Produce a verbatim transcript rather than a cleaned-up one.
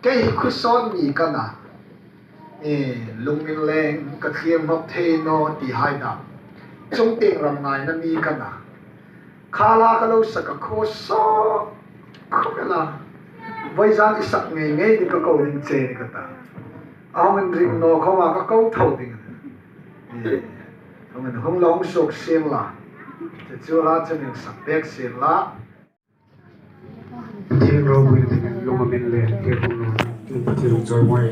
Kei hi khuo sawt mi ka na. E, lungmin leng ka thlir hnawk thei naw ti hai dam. Chungtieng ram ngaina mi ka na. Kha la ka lo sak a khuo sawt khawp el a. Vawizan i sak ngei ngei ding ka ko ding che ni ka ta. A hung inring naw khawma ka ko tho ding. E, hung in hung lo hung suok sien la. Chu chu la chu min sak pek sien la. Ding ro bui ding lung a min le ke bung lo. Ding Pathien chawi mai.